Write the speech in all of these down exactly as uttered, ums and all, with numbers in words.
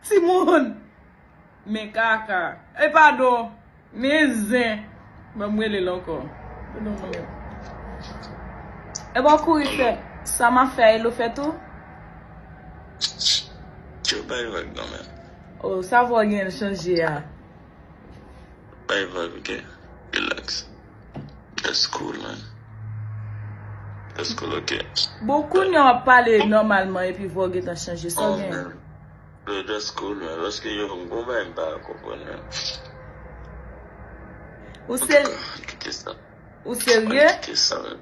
Timoun! Men kaka. E padon. Men zen. Ban m rele l ankò. Padon mwen. E bon kouri fè. Sa m ap fè a, e l ou fè tou? Yo bay vag non men. Oh, sa vwa gen chanje a. Bay vag, ok. Relax. Just cool, man. Just cool, ok. Bon, kounye a w ap pale nòmalman epi vwa w gentan chanje. Sa w gen? Yo, just cool, man. Paske yo, m gon bagay m pa konprann, man. Ou se- Kite sa. Ou serye? Kite sa, man.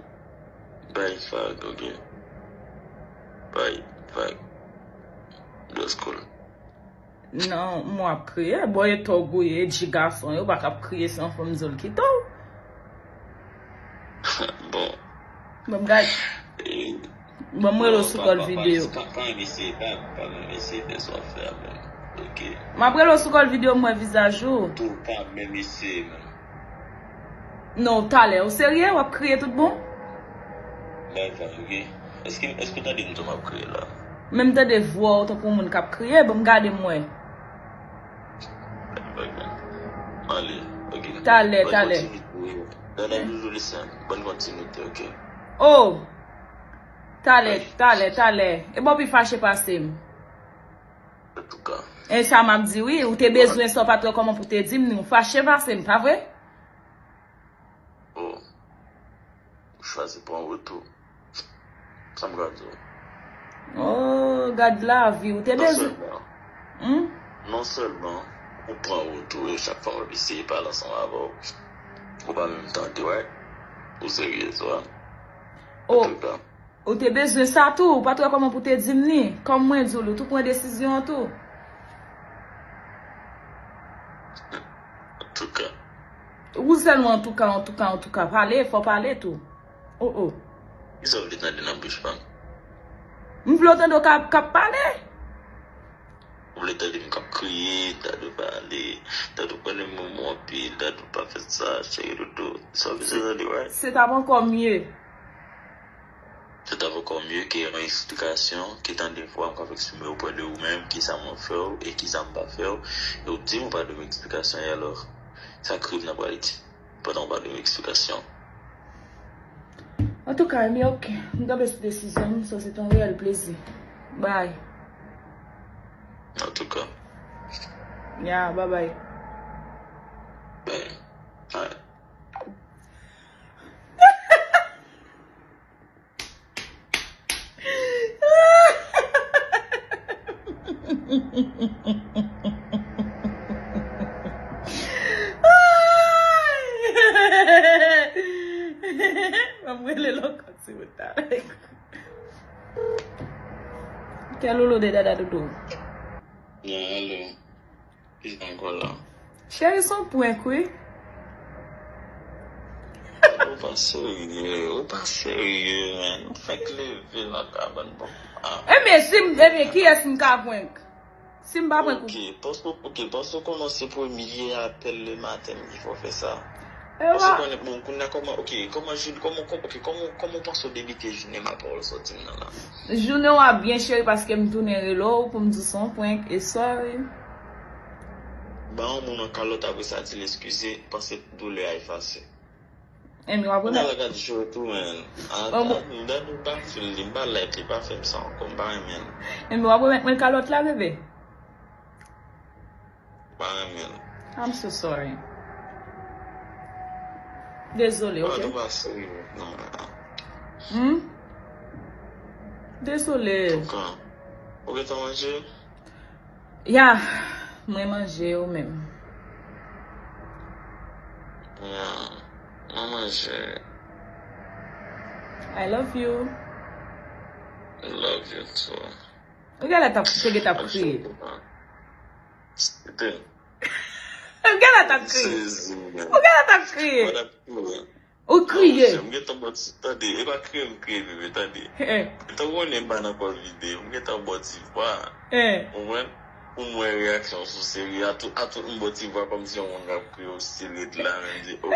Bay vag, ok. Bay vag. Just cool. Non, mwen ap kriye. Bon, e tòg ou ye, di gason yo pa kap kriye san fanm di l kite w. Bon. Bon, m gad. Bon, m rele w sou kòl videyo. Pa menm eseye, pa menm eseye fè sa w ap fè a menm. Ok. M ap rele w sou kòl videyo, m wè vizaj ou. Tou pa menm eseye menm. Non, talè. Ou serye? W ap kriye tout bon? Bay vag, ok. Èske, èske w tande m tou m ap kriye la? Men m tande vwa w tankou moun k ap kriye. Bon, m gade m wè. Ale, ok. Talè, talè. Bonne continuité, wi. Dada Doudou, listen. Bonne continuité, ok. Oh! Talè, talè, talè. E bon, pi fache pase m. Antouka. E sa m ap di, wi. Ou te bezwen sa, w pa t wè kòman pou te di m, non. Ou fache pase m, pa vre? Oh. Ou chwazi pran wout ou. Sa m ka di w? Oh, gad lavi, ou te bezwen. Non sèlman, hmm? Non sèlman ou pran wout ou e chak fwa m ap eseye pale ansanm avè w, ou pa menm tande, right? Ou serye, so. Oh, antouka. Ou te bezwen sa tou, ou pa t wè kòman pou te di m ni. Kòm mwen di w, ou tou pran desizyon an tou. Antouka. Ou sèlman antouka, antouka, antouka. Pale, fò pale tou. Oh, oh. Kisa w vle tande nan bouch pa m? M vle w tande w k ap, k ap pale. Ou vle tande m k ap kriye, tande w pale, tande w pale momo anpil, tande w pa fè sa, cheri doudou. Sa w bezwen tande, right? Se t ap ankò mye. Se t ap ankò mye ke yon eksplikasyon, ke tande vwa m k ap eksprime oprè de ou menm, kisa mwen fè w e kisa m pa fè w, e ou di m ou pa dwe m eksplikasyon, e alò, sa krim nan pral iti pandan w pa dwe m eksplikasyon? Antouka, ebyen, ok. M kanpe sou desizyon m, so se te yon reyèl plezi. Bye. Antouka. Ya, bye bye. Bye. Alright. Ban m rele l ankò, ti bout talè. Kè loulou de dada doudou. Alo. Ki jan w ankò la? Cheri, se yon prank, wi. Ou pa serye, ou pa serye, man. Ou fèk leve nan kabann, bon. Ah. Ebyen, si m, ebyen, kiyès m ka prank? Si m pa prank ou. Ok, paske, ok, paske w konnen se premye apèl le maten m di fò fè sa. Paske w konnen, bon, kounye a kòman, ok, kòman jou, kòman, kòman, ok, kòman, kòman w panse w debite jounen m apre w sòti m nan la? Jounen w ap byen, cheri, paske m tounen rele w pou m di w se yon prank, e sorry. Ba yon moun yon kalòt, apre sa di l eskize, panse doulè a efase. Enben, w ap remèt. Kounye a la gad jou tou, man. A, bon, bon. Dad, dad, m pa feel li, m pa like li, pa fè m sa ankò, m pa renmen l. Enben, w ap remèt mwen kalòt la, bebe? Pa renmen l. I'm so sorry. Dezole, ok? Ou pa serye, non. Hmm? Dezole. Antouka, ou gentan manje? Ya, mwen manje, ou menm? Ya, mwen manje. I love you. I love you too. Ou genlè t ap, te gentan ap kriye. Ou genlè t ap kriye. Ou genlè t ap kriye. Ou kriye. M gentan bò ti, tande, e pa kriye m kriye, bebe, tande. Eh. Gentan konnen m pa nan kò vide, m gentan bò ti vwa. Eh. Konprann? Pou m wè reyaksyon w sou seri a, tout, a tout m bò ti vwa kòmsi yon moun k ap kriye, ou still ret la, menm di, oh.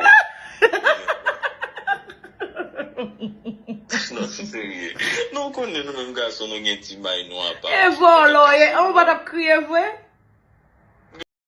Non, se serye. Non, w konnen nou menm gason, nou gen ti bay nou apa. E vòlò, e, ou pa t ap kriye vre?